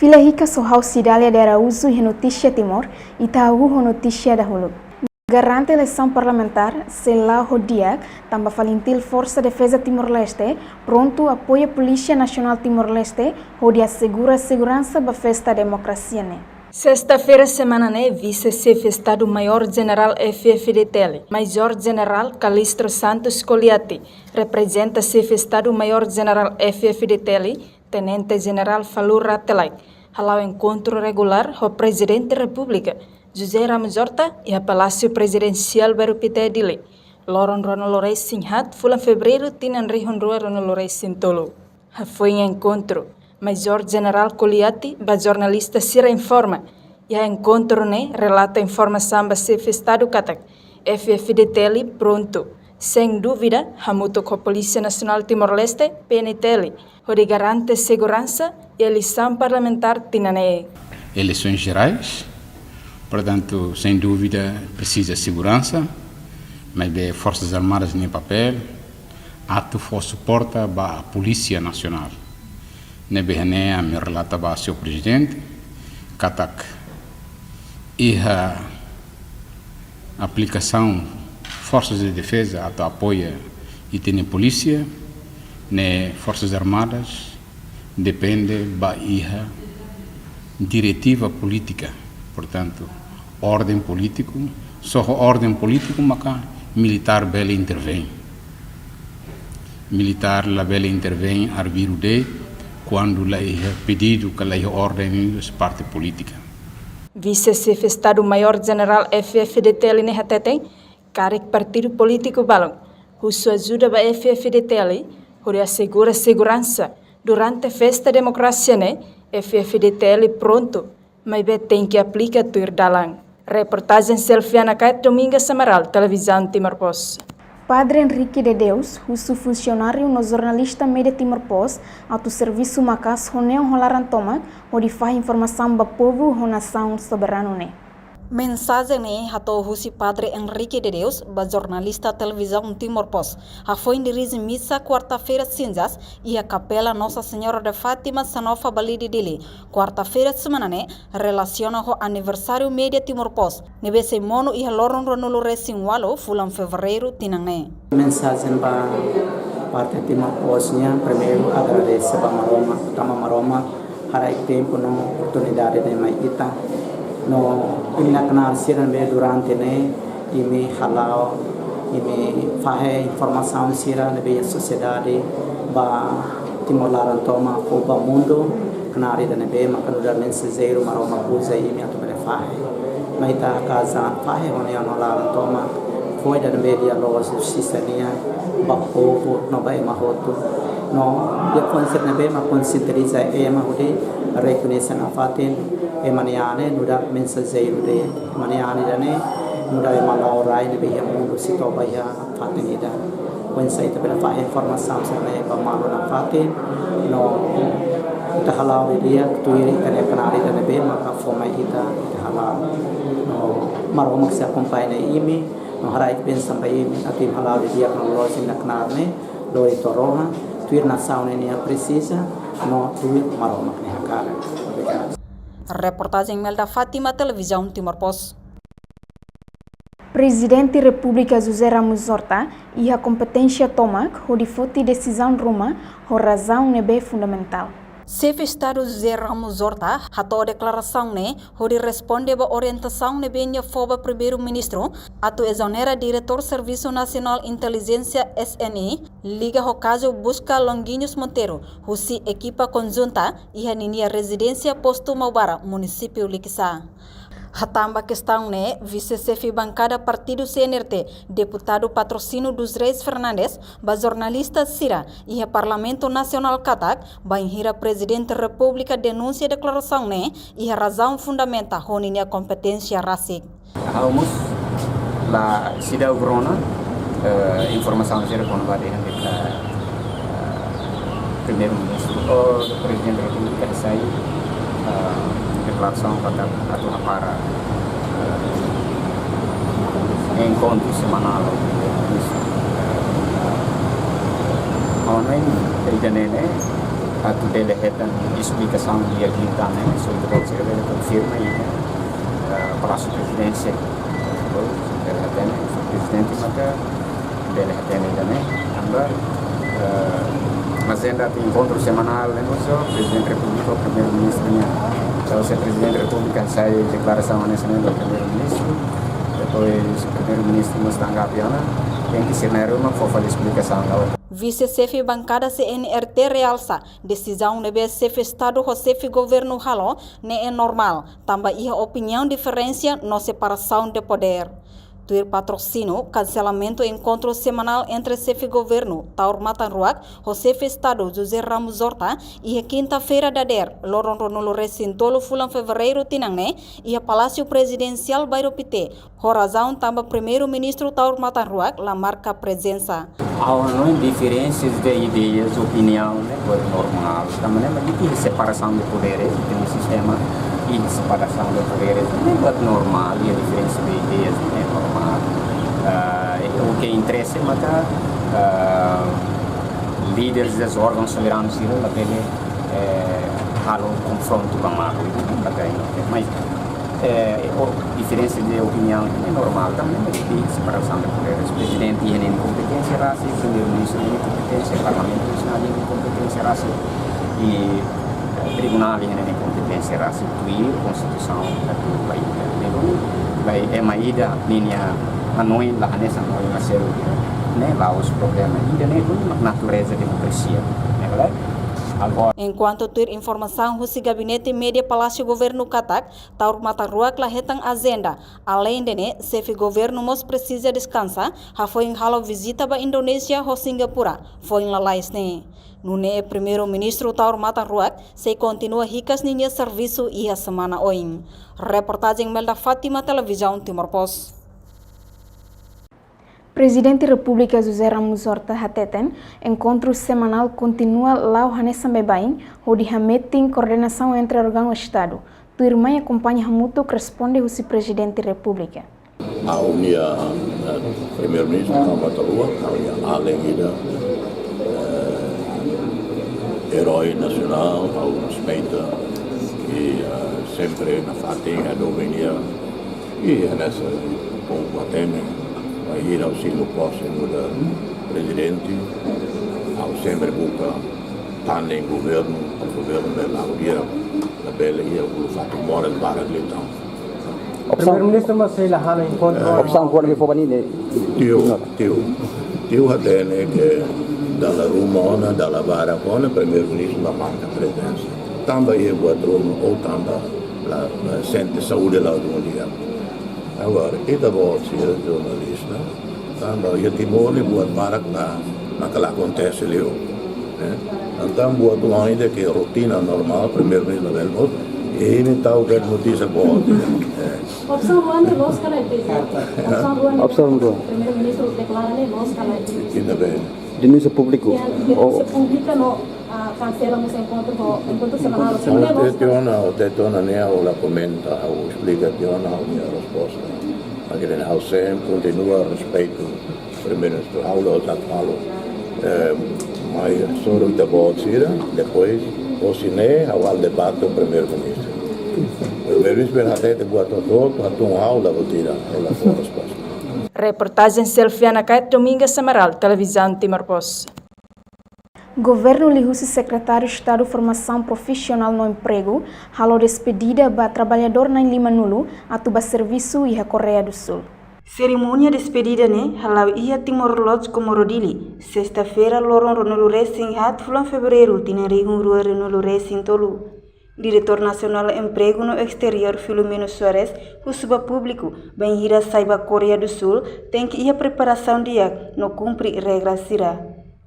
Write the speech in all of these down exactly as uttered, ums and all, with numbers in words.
Fila hikas ho ha'u Cidália de Araújo iha Notísia Timor, ita hahú ho notísia dahuluk. Garante eleisaun parlamentár sei la'o ho di'ak, tanba FALINTIL, Forsa Defeza Timor-Leste, prontu apoia Polísia Nasionál Timor-Leste hodi asegura seguransa ba festa demokrasia ne'e. Sesta-feira semana ne'e, Vise-Xefe Estadu Maiór Jenerál F-FDTL, Majór Jenerál Calixto Santos Coliati, reprezenta Xefe Estadu Maiór Jenerál F-FDTL, Tenente Jenerál Falur Rate Laek, hala'o enkontru regulár ho Prezidente Repúblika, José Ramos Horta, iha Palásiu Prezidensiál Bairru Pité, Dili, loron ruanulu-resin-haat fulan Fevereiru tinan rihun rua ruanulu-resin-tolu. Hafoin enkontru, Majór Jenerál Coliati ba jornalista sira informa, iha enkontru ne'e relata informasaun ba Xefe Estadu katak F-FDTL prontu, sein dúvida, hamutuk ho Polísia Nasionál Timor-Leste, P N T L, hodi garante seguransa iha eleisaun parlamentár tinan ne'e. Eleições gerais, portantu, sem dúvida, presiza seguransa, maibé Forsas Armadas nia papél atu fó suporta ba Polísia Nasionál. Ne'ebé ne'e ami relata ba señór Prezidente katak iha aplikasaun Forsas de Defeza atu apoia ita-nia polísia, ne'e Forsas Armadas depende ba iha diretiva polítika, portantu, orden polítiku, só ho orden polítiku maka militár bele intervein. Militár labele intervein arbiru de'it kuandu la iha pedidu ka la iha orden husi parte polítika. Vise-Xefe Estadu Maiór Jenerál F-FDTL ne'e hateten, karik partidu polítiku balun husu ajuda ba F-FDTL hodi asegura seguransa durante festa demokrasia ne'e, F-FDTL prontu, maibé tenke aplika tuir dalan. Reportajen Selfiana Kait, Domingas Amaral, Televizaun Timor Post. Padre Henrique de Deus husu funsionáriu no jornalista Média Timor Post atu servisu maka'as ho neon ho laran tomak hodi fahe informasaun ba povu ho nasaun soberanu ne'e. Mensajen ne'e hato'o husi Padre Henrique de Deus ba jornalista Televizaun Timor Post, hafoin dirije misa kuarta-feira sinzas iha Kapela Nossa Senhora de Fátima, Sanofa, Balide, Dili, kuarta-feira semana ne'e, relasiona ho aniversáriu Média Timor Post ne'ebé sei monu iha loron ruanulu-resin-ualu fulan Fevereiru tinan ne'e. Mensajen ba parte Timor Post nian, primeiru agradese ba Maromak, tanba Maromak haraik tempu no oportunidade ne'e mai ita. No imi-nia knaar sira ne'ebé durante ne'e imi hala'o, imi fahe informasaun sira ne'ebé iha sosiedade ba Timor laran tomak ho ba mundu, knaar ida ne'ebé maka nu'udar mensajeiru Maromak uza imi atu bele fahe. No ita hakaas an fahe ho neon ho laran tomak, fó ida ne'ebé di'ak loos, justisa nian ba povu no ba ema hotu. No di'ak fó sira ne'ebé mak konsientiza ema hodi rekoñese nafatin ema nia an ne'e nu'udar mensajeiru de'it. Ema nia an ida-ne'e nu'udar ema la'o rai ne'ebé iha mundu sei to'o ba iha fatin ida. Oinsá ita bele fahe informasaun sira-ne'e ba malu nafatin, no ita hala'o didi'ak tuir ita-nia knaar ida ne'ebé maka fó mai ita, ita hala'o. No Maromak sei akompaña imi, no haraik bensaun ba imi, atu imi hala'o didi'ak no loloos imi-nia knaar ne'e, lori to'o rohan, tuir nasaun ne'e nia presiza, no tuir Maromak nia hakarak. Obrigadu. Reportajen Imelda Fátima, Televizaun Timor Post. Prezidente Repúblika José Ramos Horta iha kompeténsia tomak hodi foti desizaun ruma ho razaun ne'ebé fundamentál. Xefe Estadu José Ramos Horta hato'o deklarasaun ne'e hodi responde ba orientasaun ne'ebé nia fó ba Primeiru-Ministru atu ezonera Diretór Servisu Nasionál Intelijénsia, S N I, liga ho kazu buska Longuinhos Monteiro, husi ekipa konjunta iha ninia rezidénsia Postu Maubara, Munisípiu Likisá. Hatán ba kestaun ne'e, Vise-Xefe Bankada Partidu C N R T, Deputadu Patrocínio dos Reis Fernandes, ba jornalista sira iha Parlamentu Nasionál katak, bainhira Prezidente Repúblika denunsia deklarasaun ne'e iha razaun fundamenta ho ninia kompeténsia rasik. Ha'u mós la seidauk rona, eh, informasaun sira kona-ba dehan katak, eh, Primeiru-Ministru ou Prezidente Repúblika hasai, eh, deklarasaun katak atu hapara, eh, enkontru semanál ho Primeiru-Ministru. Ha'u hanoin, ida-ne'e ne'e, Atu bele hetan esplikasaun di'ak liután, só ita-boot sira bele konfirma iha, eh, Palásiu Prezidénsia. Bele hetan, prezidente maka bele hetan ida-ne'e, tanba, eh, ajenda atu enkontru semanál ne'e mós, Prezidente Repúblika, Primeiru-Ministru nian. Entaun, se Prezidente Repúblika hasai deklarasaun hanesan ne'e ba Primeiru-Ministru, depois Primeiru-Ministru mós tanggapi ona, tenke sira na'in-rua mak fó fali esplikasaun ba. Vise-Xefe Bankada C N R T realsa desizaun ne'ebé Xefe Estadu ho Xefe Governu halo ne'e normál, tanba iha opiniaun diferensa no separasaun de podér. Tuir Patrocínio, kanselamentu enkontru semanál entre Xefe Governu Taur Matan Ruak ho Xefe Estadu José Ramos Horta iha kinta-feira dadeer, loron ruanulu-resin-tolu fulan Fevereiru tinan ne'e, iha Palásiu Prezidensiál Bairru Pité, ho razaun tanba Primeiru-Ministru Taur Matan Ruak la marka prezensa. Ha'u hanoin diferensas de ideias, opiniaun ne'e buat normál. Tanba ne'e mak iha separasaun de poderes, iha sistema, iha separasaun de poderes ne'e buat normál, iha diferensa de ideias ne'e normál. Ah, o que interesa maka, ah, líderes dos órgãos soberanos sira labele, eh, halo konfrontu ba malu, ne'e buat ida. Mas eh, o, diferensa de opiniaun ne'e normál, tanba ne'e mak iha separasaun de poderes. Prezidente iha ninia kompeténsia rasik, Primeiru-Ministru iha ninia kompeténsia, Parlamentu Nasionál iha ninia kompeténsia rasik, i, eh, Tribunál iha ninia kompeténsia rasik, tuir Konstituisaun atu ba ida. Ne'e duni, ba ema ida ninia hanoin la hanesan hanoin seluk, ne'e la'ós problema. Ida-ne'e duni mak natureza demokrasia. Ne'e bele? Agora. Enkuantu tuir informasaun husi Gabinete Média Palásiu Governu katak, Taur Matan Ruak la hetan ajenda. Aleinde ne'e, Xefe Governu mós presiza deskansa, hafoin halo vizita ba Indonézia ho Singapura, foin lalais ne'e. Nune'e Primeiru-Ministru Taur Matan Ruak sei kontinua hikas ninia servisu iha semana oin. Reportajen Melda Fátima, Televizaun Timor Post. Prezidente Repúblika José Ramos Horta hateten, enkontru semanál kontinua la'o hanesan baibain, hodi hametin koordenasaun entre órgaun Estadu. Tuirmai akompaña hamutuk responde husi Prezidente Repúblika. Ha'u-nia, eh, Primeiru-Ministru Taur Matan Ruak, ha'u-nia alin ida, eh, erói nasionál, ha'u respeita, i, eh, sempre nafatin hadomi nia, i hanesan povu hatene, bainhira ha'u simu pose nu'udar prezidente, ha'u sempre buka tanding governu, governu bele la'o di'ak, labele iha ulun-fatuk moras barak liután. Opsaun. Primeiru-Ministru mós sei la halo enkontru. Eh, opsaun kual ke fo ba ninia? Tiu, tiu. Tiu hatene ke dala ruma ona, dala barak ona, Primeiru-Ministru la marka prezensa. Tanba iha buat ruma ou tanba la, la sente saúde la dún di'ak. Agora, ita-boot sira jornalista, tanba iha Timor ne'e buat barak la, la akontese liu. Eh? Entaun buat oan ida ke rotina normál, Primeiru-Ministru labele mós, i imi tau ke notísia boot. Eh. Opsaun rua ne'e loos ka lae, prezidente? Opsaun rua ne'e, opsaun rua, Primeiru-Ministru deklara ne'e loos ka lae? Ainda bem. Denúnsia públiku. Ya, denúnsia públika no, ah, kansela mós enkontru ho, enkontru semanál. Ha'u dehan ona, ha'u dehan ona ne'e, ha'u la komenta, ha'u esplika tiha ona ha'u-nia resposta. Maibé ha'u sempre kontinua respeitu Primeiru-Ministru, ha'u la ousada fali. Eh, mai suru ita-boot sira, depois, hosi ne'e, ha'u halo debate ho Primeiru-Ministru. Primeiru-Ministru bele hatete buat hotu-hotu, atu ha'u la buat ida, ha'u la fó resposta. Reportajen Selviana Kait, Domingas Amaral, Televizaun Timor Post. Governu liuhusi Sekretáriu Estadu Formasaun Profisionál no Empregu halo despedida ba traballadór na'in limanulu atu ba servisu iha Koreia du Sul. Serimónia despedida ne'e hala'o iha Timor Lodge, Comoro, Dili, sesta-feira, loron ruanulu-resin-haat fulan Fevereiru tinan rihun rua ruanulu-resin-tolu. Diretór Nasionál Empregu no Esteriór Filomeno Soares husu ba públiku, bainhira sai ba Koreia du Sul, tenke iha preparasaun di'ak no kumpre regra sira.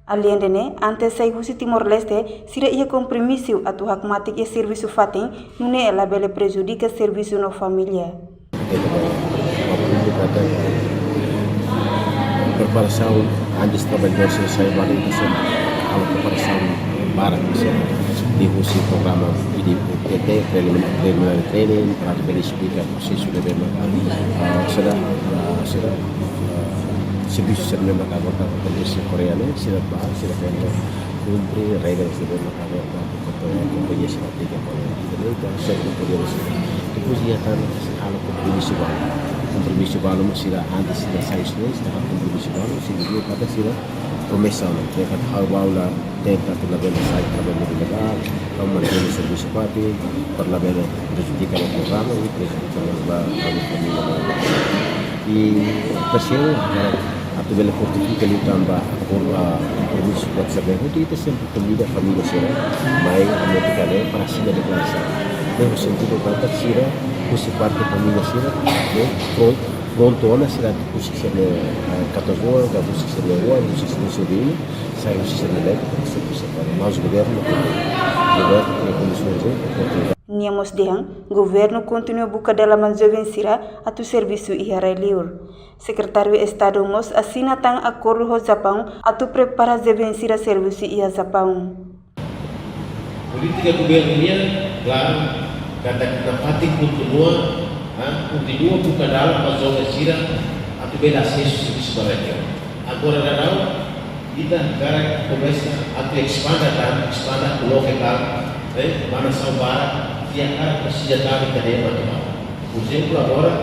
Aleinde ne'e, antes sai husi Timor-Leste, sira iha kompromisu atu hakmatek iha servisu fatin, nune'e labele prejudika servisu no família. Preparasaun antes traballadór sira sai ba, entaun halo preparasaun barak, liuhusi programa I D P T, preliminary training, para bele esplika prosesu ne'ebé, ah, sira, ah, sira, ah, Servisu sira ne'ebé maka agora atu akontese iha Koreia ne'e, sira bá, sira tenke kumpre regra sira ne'ebé maka agora atu kompañia sira aplika Koreia. Ida-ne'e ita sempre podemos. Depois iha tan halo kompromisu balu. Kompromisu balu mós sira antes sira sai husi ne'e, sira halo kompromisu balu, sira dehan katak sira promesa ona, dehan katak ha'u bá halo tenta atu labele sai traballu ilegál, ha'u mantein servisu fatin, para labele prejudika nia programa, i prejudika mós ba ha'u-nia família. I terseiro, atu bele fortifika liután ba akordu, ah, kompromisu kuat sira-ne'e, ita sempre konvida família sira mai Amérika ne'e para asina deklarasaun. Ne'e sentidu katak sira husi parte família sira ne'e prontu, prontu ona sira atu husik sira-nia, ah, katuas-oan, ka husik sira-nia oan, husik sira-nia sobriñu, sai husi sira-nia leet, para sira, para mós governu, governu iha kondisaun de oportunidade. Nia mós dehan, governu kontinua buka dalaman joven sira atu servisu iha rai-liur. Sekretáriu Estadu mós asina tan akordu ho Japaun atu prepara joven sira servisu iha Japaun. Polítika governu nian klaru, katak ita fatin kontinua, ah, kontinua buka dalan ba joven sira atu bele asesu servisu ba rai-liur. Agora daudaun, ita agora komesa atu espanda tan, espanda, koloka tan, eh, ba nasaun barak, iha karik presiza tan ita dehan ba ita. Por ezemplu, agora,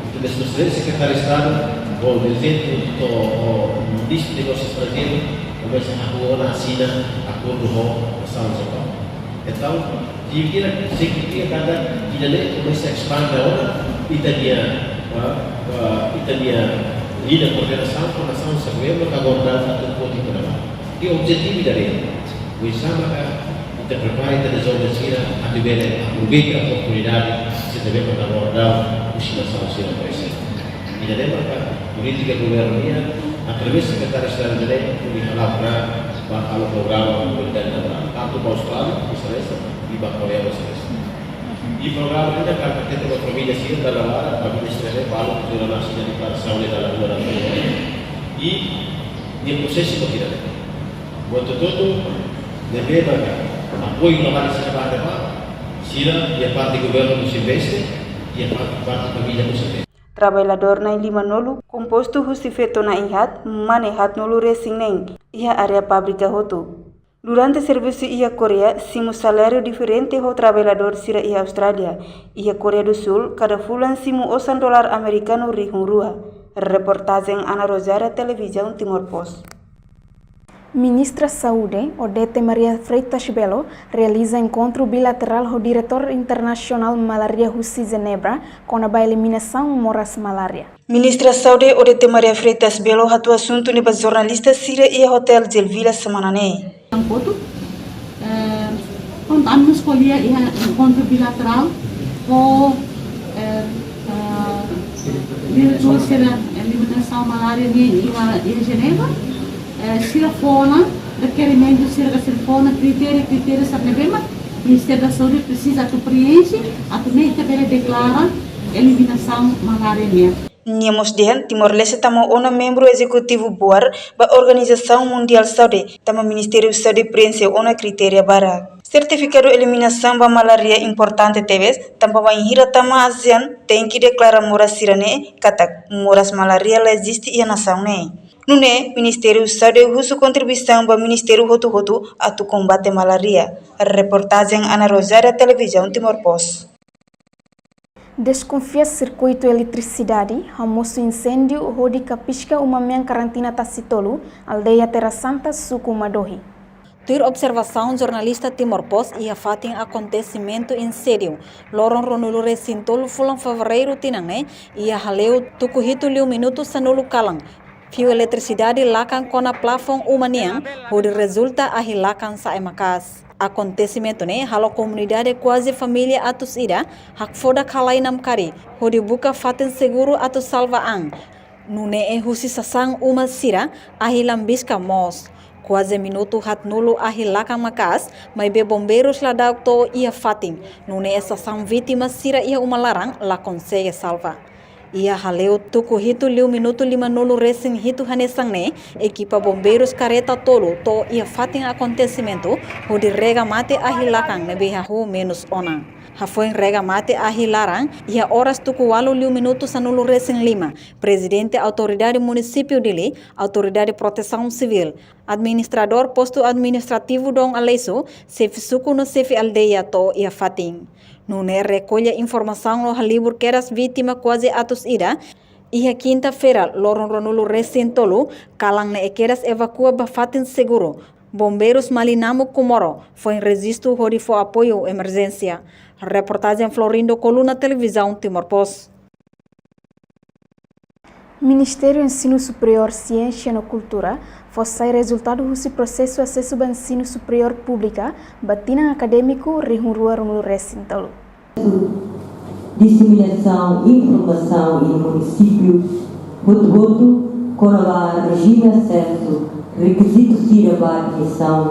ita-nia Sua Exelénsia Sekretáriu Estadu, ho dirigente, ho, ho Ministru Negósiu Estranjeiru, komesa hahú ona asina akordu ho nasaun Japaun. Entaun, ha'u kira, sei kira katak ida-ne'e komesa espanda ona ita-nia, ah, ah, ita-nia liña koordenasaun ho nasaun sira ne'ebé maka agora daudaun atu foti kona-ba. I objetivu ida-ne'e, oinsá maka ita prepara ita-nia joven sira atu bele aproveita oportunidade sira ne'ebé maka agora daudaun husi nasaun sira oferese. Ida-ne'e maka polítika governu nian, através Sekretáriu Estadu nian, hodi hala'o ba halo programa mobilidade laborál, tantu ba Austrália, Israel, i ba Koreia, Israel. I programa ida katak ita ba família sira dala barak, família sira ne'e balu sira asina deklarasaun ne'e dala rua, dala rua. I nia prosesu ba ida-ne'e. Buat hotu-hotu ne'ebé maka apoiu labarik sira ba de'it, sira iha parte governu mós investe, iha parte, parte família mós investe. Traballadór na'in-limanulu, kompostu husi feto na'in-haat, mane haatnulu-resin-neen, iha área fábrika hotu. Durante servisu iha Koreia, simu saláriu diferente ho traballadór sira iha Austrália. Iha Koreia do Sul, kada fulan simu osan dolar amerikanu rihun rua. Reportajen Ana Rosária, Televizaun Timor Post. Ministra Saúde, Odete Maria Freitas Belo, realiza enkontru bilaterál ho Diretór Internasionál Malária husi Jenebra, kona-ba eliminasaun moras malária. Ministra Saúde, Odete Maria Freitas Belo, hato'o asuntu ne'e ba jornalista sira iha Hotel Jilvila semana ne'e. Yang foto, eh, pronto, ami mós ko'alia iha enkontru bilaterál ho, eh, eh, diretór sira, eh, eliminasaun malária ne'e iha, iha Jenebra. Eh, sira fó ona rekerimentu sira, ka sira fó ona kritéria, kritéria sira ne'ebé mak Ministériu da Saúde presiza atu preenxe, atu nune'e ita bele deklara eliminasaun malária nian. Nia mós dehan Timor-Leste tama ona membru ezekutivu boar ba Organizasaun Mundiál Saúde, tanba Ministériu Saúde preenxe ona kritéria barak. Sertifikadu eliminasaun ba malária importante tebes, tanba bainhira tama ASEAN tenke deklara moras sira-ne'e katak moras malária la eziste iha nasaun ne'e. Nune'e, Ministériu Saúde husu kontribuisaun ba ministériu hotu-hotu atu kombate malária. Reportajen Ana Rosária, Televizaun Timor Post. Deskonfia sirkuitu eletrisidade, hamosu insêndiu hodi kapiska uma mean karantina Tasi Tolu, aldeia Terra Santa, suku Madohi. Tuir observasaun jornalista Timor Post iha fatin akontesimentu insêndiu, loron ruanulu-resin-tolu fulan Fevereiru tinan ne'e, iha hale'u tuku hitu liu minutu sanulu kalan, fiu eletrisidade lakan kona plafoun uma nian, hodi rezulta ahi lakan sa'e maka'as. Akontesimentu ne'e halo komunidade kuaze família atus ida hakfodak halai namkari, hodi buka fatin seguru atu salva an. Nune'e husi sasán uma sira ahi lambiska moos. Kuaze minutu haatnulu ahi lakan maka'as, maibé bombeirus la da'uk to'o iha fatin. Nune'e sasán vítima sira iha uma laran la konsege salva. Iha hale'u tuku hitu liu minutu limanulu-resin-hitu hanesan ne'e, ekipa bombeirus kareta tolu to'o iha fatin akontesimentu, hodi rega mate ahi lakan ne'ebé hahú menus ona. Hafoin rega mate ahi laran, iha oras tuku ualu liu minutu sanulu resin lima, Prezidente Autoridade Munisípiu Dili, Autoridade Protesaun Sivíl, Administradór Postu Administrativu Dom Aleixo, xefe suku no xefe aldeia to'o iha fatin. Nune'e rekolla informasaun no halibur kedas vítima kuaze atus ida, iha kinta-feira, loron ruanulu resin tolu, kalan ne'e kedas evakua ba fatin seguru. Bombeirus Malinamo Comoro foin rejistu hodi fó apoiu emerjénsia. Reportajen Florindo Coluna, Televizaun Timor Post. Ministériu Ensinu Superiór, Siénsia no Kultura fó sai rezultadu husi prosesu asesu ba ensinu superiór públika ba tinan akadémiku rihun rua ruanulu resin tolu. Diseminasaun informasaun iha munisípiu hotu-hotu kona-ba rejime asesu, rekizitu sira ba admisaun,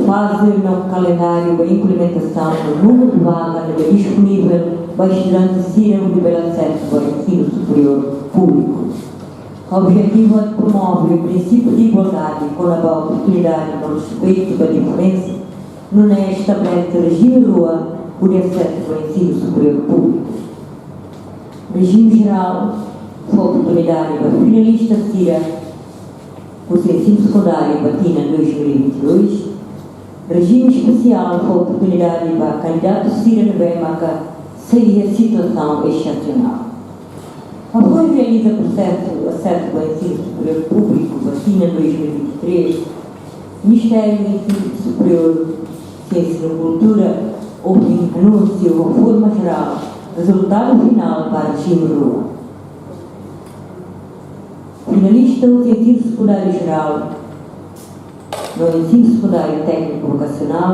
faze no kalendáriu ba implementasaun no númeru de vaga ne'ebé disponivel ba estudante sira hodi bele asesu ba ensinu superiór públiku. Objetivu atu promove prinsípiu de igualdade kona-ba oportunidade no respeitu ba diferensa, nune'e estabelese rejime rua hodi asesu ba ensinu superiór públiku. Rejime jerál fó oportunidade ba finalista sira husi ensinu sekundáriu ba tinan dois mil e vinte e dois. Rejime espesiál fó oportunidade ba kandidatu sira ne'ebé maka sei iha situasaun exepsionál. Hafoin realiza prosesu asesu ba ensinu superiór públiku ba tinan dois mil e vinte e três, Ministériu Ensinu Superiór, Siénsia no Kultura ohin anunsia ho forma jerál rezultadu finál ba rejime rua. Finalista husi ensinu sekundáriu jerál no ensinu sekundáriu tékniku vokasionál,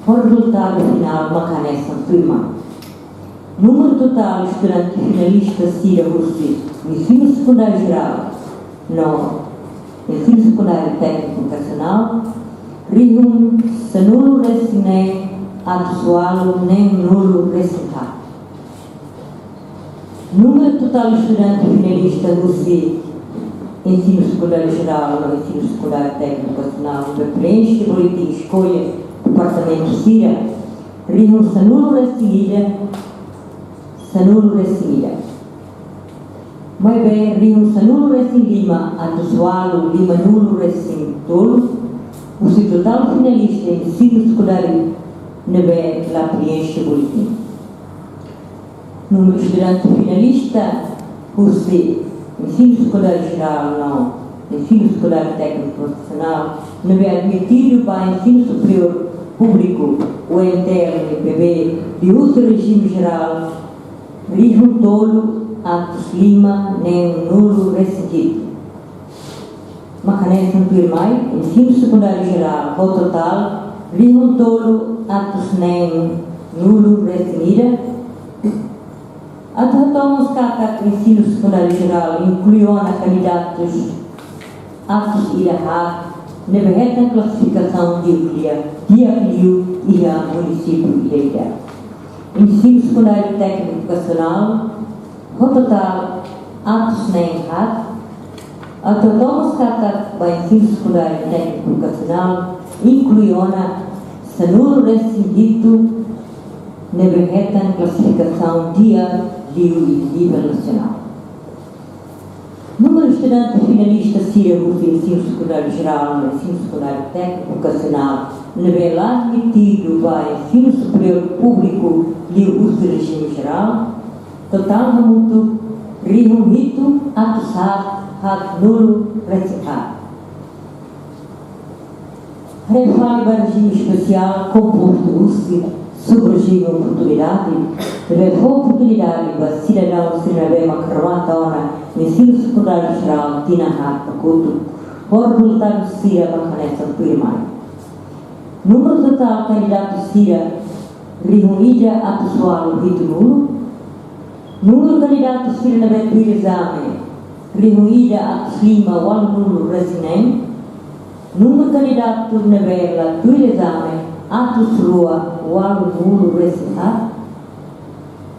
ho rezultadu finál maka hanesan tuirmai. Númeru totál estudante finalista sira husi ensinu sekundáriu jerál no ensinu sekundáriu tékniku vokasionál, rihun sanulu resin neen atus ualu neenulu resin haat. Númeru totál estudante finalista husi ensinu sekundáriu jerál no ensinu sekundáriu tékniku vokasionál ne'ebé preenxe boletin eskolla departamentu sira, rihun sanulu resin ida, sanulu resin ida. Maibé rihun sanulu resin lima atus ualu limanulu resin tolu husi totál finalista ensinu sekundáriu ne'ebé la preenxe boletin. Númeru estudante finalista husi ensinu sekundáriu jerál no ensinu sekundáriu tékniku vokasionál ne'ebé admitidu ba ensinu superiór públiku, U N T L, U N T L, de husi rejime jerál, rihun tolu atus lima neenulu resin hitu. Maka hanesan tuirmai, ensinu sekundáriu jerál ho totál rihun tolu atus neenulu resin ida. Atu hato'o mós katak ensinu sekundáriu jerál inklui ona kandidatus atus ida haat ne'ebé hetan klasifikasaun di'ak liu, di'ak liu iha munisípiu ida-idak. Ensinu sekundáriu tékniku vokasionál ho totál atus neen haat. Atu hato'o mós katak ba ensinu sekundáriu tékniku vokasionál inklui ona sanulu resin hitu ne'ebé hetan klasifikasaun di'ak liu iha nivel nasionál. Númeru estudante finalista sira husi ensinu sekundáriu jerál no ensinu sekundáriu tékniku vokasionál ne'ebé la admitidu ba ensinu superiór públiku liuhusi rejime jerál, totál hamutuk rihun hitu atus haat haatnulu resin haat. Haree fali ba rejime espesiál kompostu husi subrejime oportunidade, ne'ebé fó oportunidade ba sidadaun sira ne'ebé maka remata ona ensinu sekundáriu jerál tinan haat ba kotuk, ho rezultadu sira maka hanesan tuirmai. Númeru totál kandidatu sira rihun ida atus ualu hitunulu. Númeru kandidatu sira ne'ebé tuir ezame rihun ida atus lima ualunulu resin neen. Númeru kandidatu ne'ebé la tuir ezame atus rua ualunulu resin haat.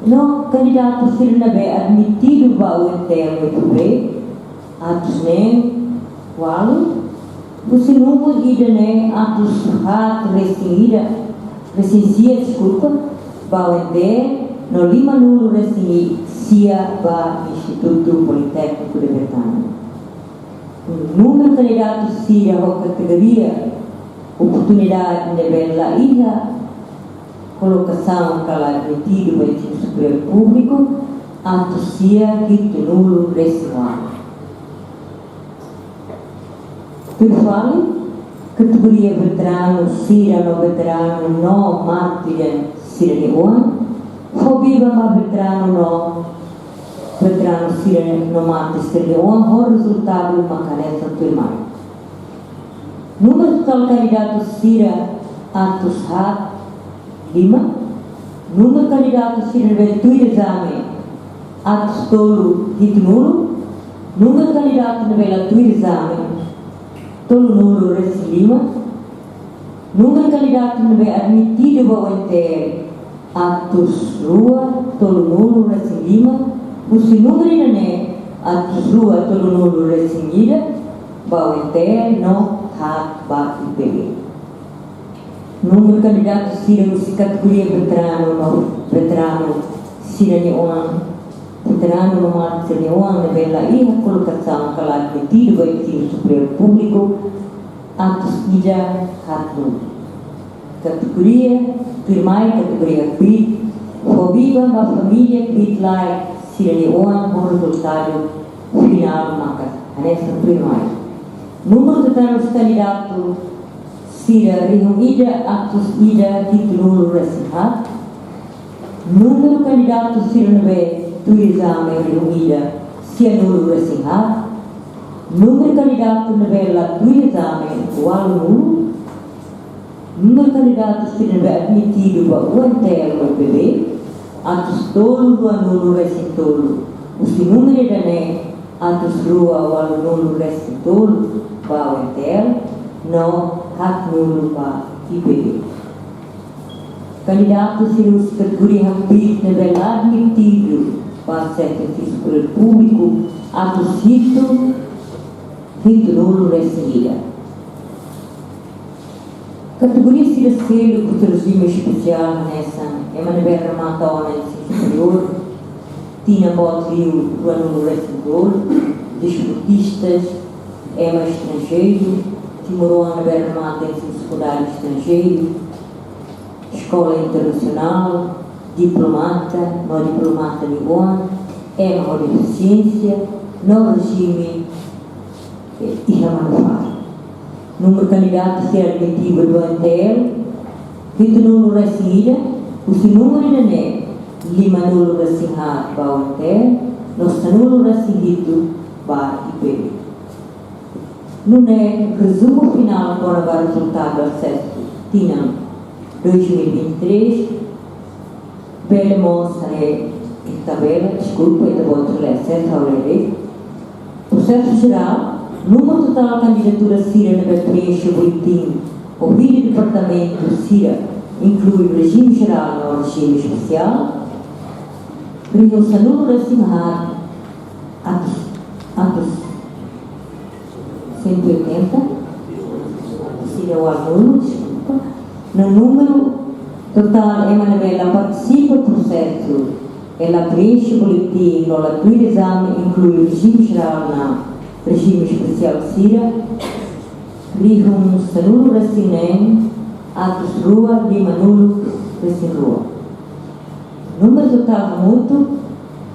No kandidatu sira ne'ebé admitidu ba U N T L no U N T L atus neen ualu, husi númeru ida-ne'e atus haat resin ida. resin sia, deskulpa, ba U N T L, no lima nulu resin sia ba Institutu Politékniku de Bretaña. Númeru kandidatu sira ho kategoria oportunidade ne'ebé la iha kolokasaun ka la admitidu ba ensinu superiór públiku, atus sia hitunulu resin ualu. Tuir fali, kategoria veteranu sira no veteranu no mártir sira-nia oan, fó biban ba veteranu no veteranu sira no mártir sira-nia oan ho rezultadu mak hanesan tuirmai. Númeru totál kandidatu sira atus haat lima. Númeru kandidatu sira ne'ebé tuir ezame atus tolu hitunulu. Númeru kandidatu ne'ebé la tuir ezame tolunulu resin lima. Númeru kandidatu ne'ebé admitidu ba U N T L atus rua tolunulu resin lima, husi númeru ida-ne'e atus rua tolunulu resin ida ba U N T L no haat ba I P B. Númeru kandidatu sira husi kategoria veteranu no veteranu sira-nia oan, veteranu no mártir sira-nia oan ne'ebé la iha kolokasaun ka la admitidu ba ensinu superiór públiku, atus ida haatnulu. Kategoria tuirmai, kategoria kbiit, fó biban ba família kbiit-laek sira-nia oan ho rezultadu finál maka hanesan tuirmai. Númeru totál kandidatu sira rihun ida atus ida hitunulu resin haat. Númeru kandidatu sira ne'ebé tuir ezame rihun ida sianulu resin haat. Númeru kandidatu ne'ebé la tuir ezame ualunulu. Númeru kandidatu sira ne'ebé admitidu ba U N T L no I P B, atus tolu ruanulu resin tolu. Husi númeru ida-ne'e atus rua ualunulu resin tolu ba U N T L no haatnulu ba I P B. Kandidatu sira husi kategoria hakbiit ne'ebé la admitidu ba asesu ensinu superiór públiku, atus hitu hitunulu resin ida. Kategoria sira seluk husi rejime espesiál hanesan ema ne'ebé remata ona ensinu superiór tinan boot liu ruanulu resin tolu, desportistas, ema estranjeiru, timoroan ne'ebé remata ensinu sekundáriu estranjeiru, eskola internasionál, diplomata no diplomata nia oan, ema ho defisiénsia no rejime iha Manufar. Númeru kandidatu sira admitidu ba U N T L hitunulu resin ida, husi númeru ida-ne'e limanulu resin haat ba U N T L no sanulu resin hitu ba I P B. Nune'e rezumu finál kona-ba rezultadu asesu tinan dois mil e vinte e três, bele mós haree iha tabela, deskulpa, ita-boot lee asesu, ha'u lee de'it. Prosesu jerál, númeru totál kandidatura sira ne'ebé preenxe boletin ho hili departamentu sira, inklui rejime jerál no rejime espesiál, rihun sanulu resin haat, atus, atus cento e oitenta, sira ualunulu, deskulpa. No númeru totál ema ne'ebé la partisipa prosesu, i la preenxe boletin no la tuir ezame, inklui rejime jerál no rejime espesiál sira, rihun sanulu resin neen, atus rua limanulu resin rua. Númeru totál hamutuk,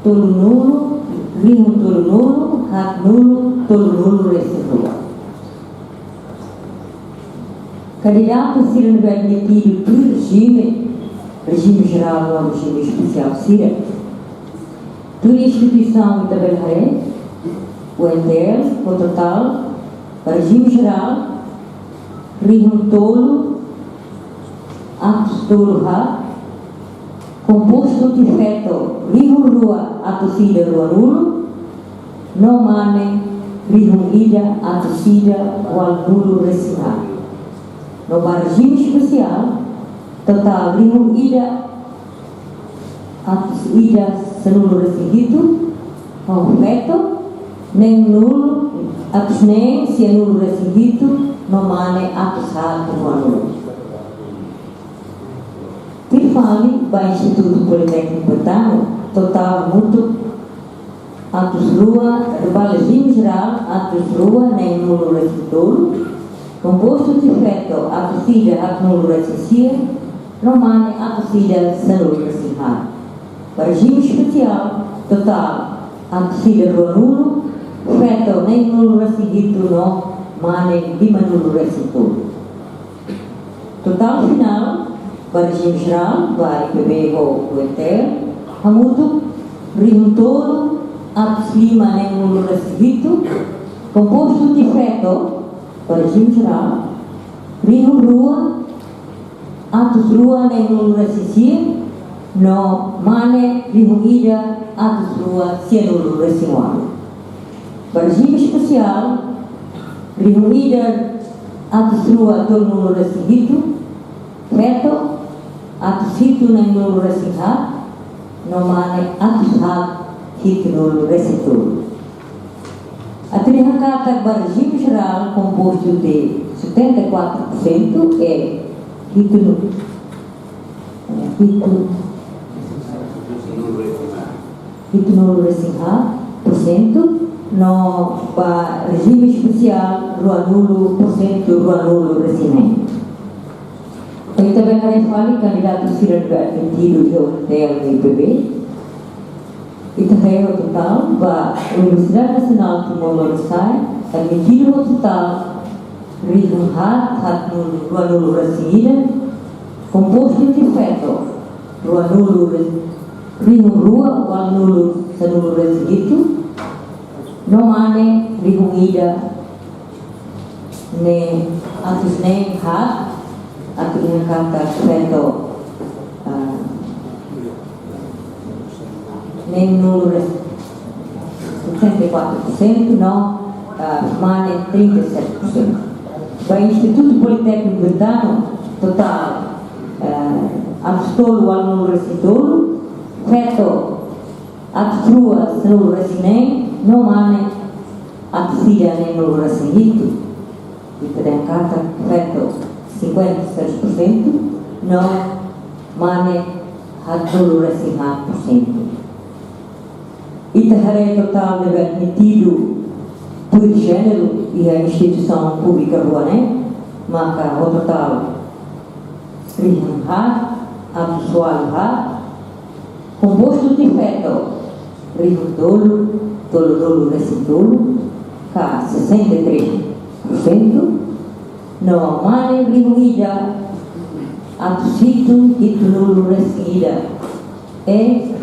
tolunulu, rihun tolunulu, haatnulu, tolunulu resin rua. Kandidatu sira ne'ebé admitidu tuir rejime, rejime jerál no rejime espesiál sira. Tuir instituisaun ita bele haree, U N T L, ho totál, ba rejime jerál, rihun tolu, atus tolu haat, kompostu husi feto rihun rua atus ida ruanulu, no mane rihun ida atus ida ualunulu resin haat. No ba rejime espesiál, totál rihun ida atus ida sanulu resin hitu, ho feto neenulu, atus neen sianulu resin hitu, no mane atus haat ruanulu. Fali ba Institutu Politékniku Betano, totál hamutuk atus rua, ba rejime jerál, atus rua neen-nulu resin tolu, kompostu husi feto atus ida haat-nulu resin sia, no mane atus ida sanulu resin haat. Ba rejime espesiál, totál atus ida rua-nulu, feto neen-nulu resin hitu no mane lima-nulu resin tolu. Totál finál ba rejime jerál, ba I P B ho U N T L, hamutuk rihun tolu atus lima neen-nulu resin hitu, kompostu husi feto ba rejime jerál, rihun rua atus rua neen-nulu resin sia, no mane rihun ida atus rua sia-nulu resin ualu. Ba rejime espesiál, rihun ida atus rua tolu-nulu resin hitu, feto atus hitu neen-nulu resin haat, no mane atus haat hitu-nulu resin tolu. Atu dehan katak ba rejime jerál kompostu de setenta e quatro por cento, é hitu-nulu, é hitu, hitu-nulu resin haat por cento, no ba rejime espesiál rua-nulu por cento, rua-nulu resin neen. Ita bele haree fali kandidatu sira ne'ebé admitidu iha U N T L no I P B. Ita haree ho totál ba Universidade Nasionál Timor Lorosa'e, admitidu ho totál rihun haat haat-nulu rua-nulu resin ida, kompostu husi feto rua-nulu re-, rihun rua ualu-nulu sanulu resin hitu, no mane rihun ida neen, atus neen haat, atu dehan katak feto, ah, neen-nulu res-, setenta e quatro por cento, no, ah, mane trinta e sete por cento. Ba Institutu Politékniku Betano, totál, ah, atus tolu ualu-nulu resin tolu, feto atus rua sanulu resin neen, no mane atus ida neen-nulu resin hitu. Ita dehan katak feto cinquenta e seis por cento, no mane haat-nulu resin haat por cento. Ita haree totál ne'ebé admitidu tuir jéneru iha instituisaun públika rua ne'e, maka ho totál rihun haat atus ualu haat, kompostu husi feto rihun tolu tolu-nulu resin tolu, ka sessenta e três por cento, no mane rihun ida atus hitu hitu-nulu resin ida, é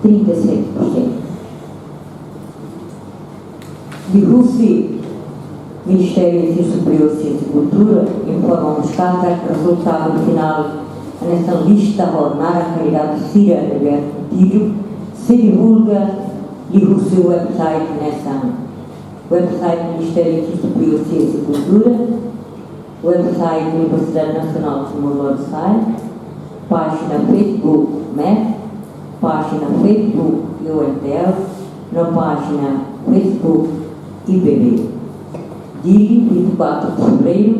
trinta e sete por cento. Liuhusi Ministériu Ensinu Superiór, Siénsia no Kultura informa mós katak rezultadu finál hanesan lista ho naran kandidatu sira ne'ebé admitidu sei divulga liuhusi website hanesan website Ministériu Ensinu Superiór, Siénsia no Kultura, website Universidade Nasionál Timor Lorosa'e, pájina Facebook MEF, pájina Facebook U N T L, no pájina Facebook I P B. Dili, vinte e quatro de fevereiro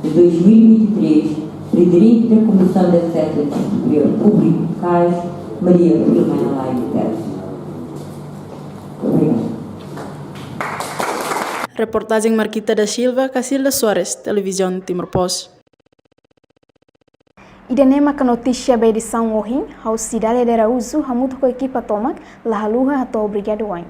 de dois mil e vinte e três, presidente da Comissão de Acesso ao Ensino Superior Público, CAES, Maria Filomena Laine Teles. Obrigada. Reportajen Marquita da Silva, Casilda Soares, Televizaun Timor Post. Ida-ne'e maka notísia ba edisaun ohin, ha'u Cidália de Araújo, hamutuk ho ekipa tomak, la haluha hato'o obrigadu wa'in.